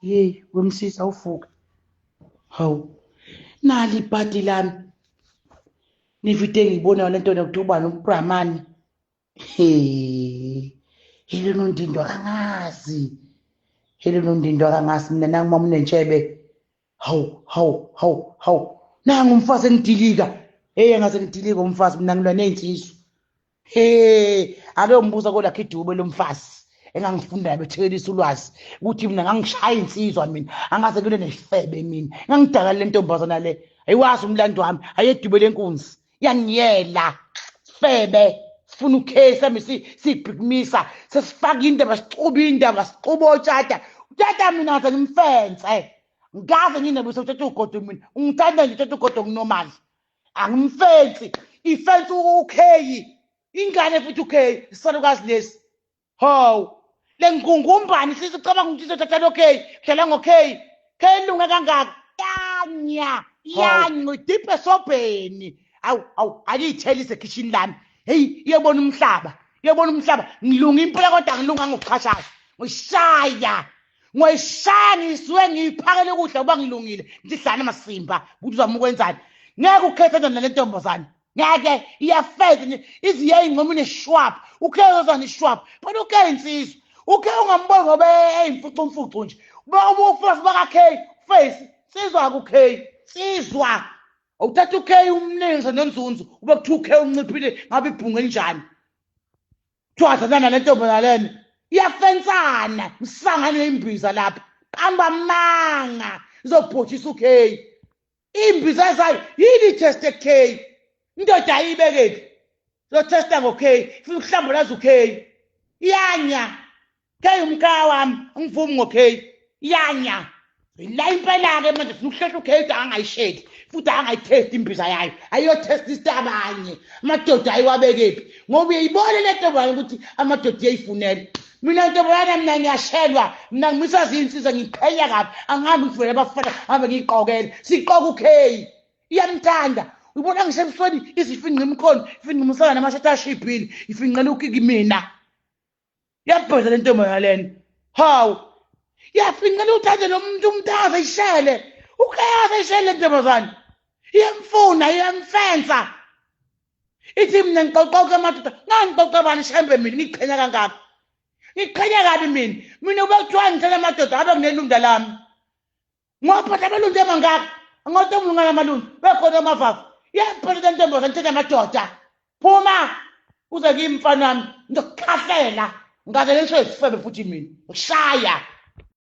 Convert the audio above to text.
Yeyi wemsisi awuvuke. Hawu. Nali ibhadi lami. Niva into engiyibonayo le nto kuthiwa ubani uBrahmani. He. Hele nondindwa kangazi. Hele nondindwa kangazi mina nangu mama unentshebe. Hawu hawu hawu hawu. Nangu umfazi engidilika. Hey ngaze ngidilika umfazi mina ngilwa nezinsizwa. He, ake umbuza kolakhe idube lomfazi engangifunda bethekelisa ulwazi ukuthi mina ngangishaya insizwa mina angaze kule nesifebe mina ngangidaka le ntombazana le ayiwazi umlando wami ayedube lenkunzi yangiyela sifebe sifuna ukhesi ami sibhikimisa sesifaka indaba sixuba indaba sixuba otshata utata mina ngaze ngimfense ngaze nginebuse utata ugodo mina ungithanda nje utata ugodo kunomali angimfensi ifensi ukheyi ingane futhi ukheyi isalukazi lesi hawu le ngungumbani sisicabanga ukuthi izothatha lo kheyi dlala ngokheyi kheyi lunge kangaka yanya yanya udiphe esobheni awu awu aliyithelise ekhishini lami heyi iyobona umhlaba iyobona umhlaba ngilunga impela kodwa ngilunga ngokuxhashaza ngishaya ngoyishaya ngisuke ngiyiphakele ukudla uba ngilungile ngithi hlana masimba ukuthi uzama ukwenzani ngeke ukhethe nje nale ntombazane ngeke iyafeza nje iziye ingcoma ineshwap ukhe uzana ishwap but ukhe insizwa ukhe ungamboni ngoba eyimfucumfucu nje uba baka-k face nsizwa ku-k nsizwa awuthatha u-k umningi nonzunzu ube kuthiwa u-k unciphile ngabe ibhungu elinjani kuthiwa athandana nale ntombazana lena iyafensana msangane imbiza lapha qamba manga izobhotshisa u-k imbiza zayo yini i-test k indoda ayibekephi zothesta ngo-k ifuna ukuhlambulaza u-k iyanya K umkhaya wami angivumi ngo-K iyanya la impela-ke manje funa ukuhlehla u-K ukuthi angayisheli futhi angayithesti imbiza yayo ayiyothesta isitabanye amadoda ayiwabekephi ngoba uyayibona le ntombazane ukuthi amadoda iyayifunela mina ntombazane mina ngiyashelwa mina ngimisa ziyinsizwa ngiqhenya kabi angihambi ngivele abafana hambe ngiyiqokele siqoka u-K iyamthanda uyibona ngisebusweni izifinqa imikhono ifinqa umsana namashathi ashibhile ifinqela ukiki mina Yabhodla le ntombazana lena. Hawu. Yafinqela uthande lo muntu umntaza ishele. Ukayazi ishele le ntombazana. Iyamfuna, iyamfensa. Ithi mina ngiqoqoke amadoda, ngangiqoqa bani shembe mina ngiqhenya kangaka. Ngiqhenya kabi mina. Mina ube kuthiwa ngithanda amadoda abe nginelunda lami. Ngwaphatha amalundu amangaka. Angathi umlungana amalundu. Bekhona amavavu. Iyaphatha le ntombazana ngithanda amadoda. Phuma uze kimi mfana wami ngizokukhahlela ngaze ngisho isifebe futhi mina. Ngishaya.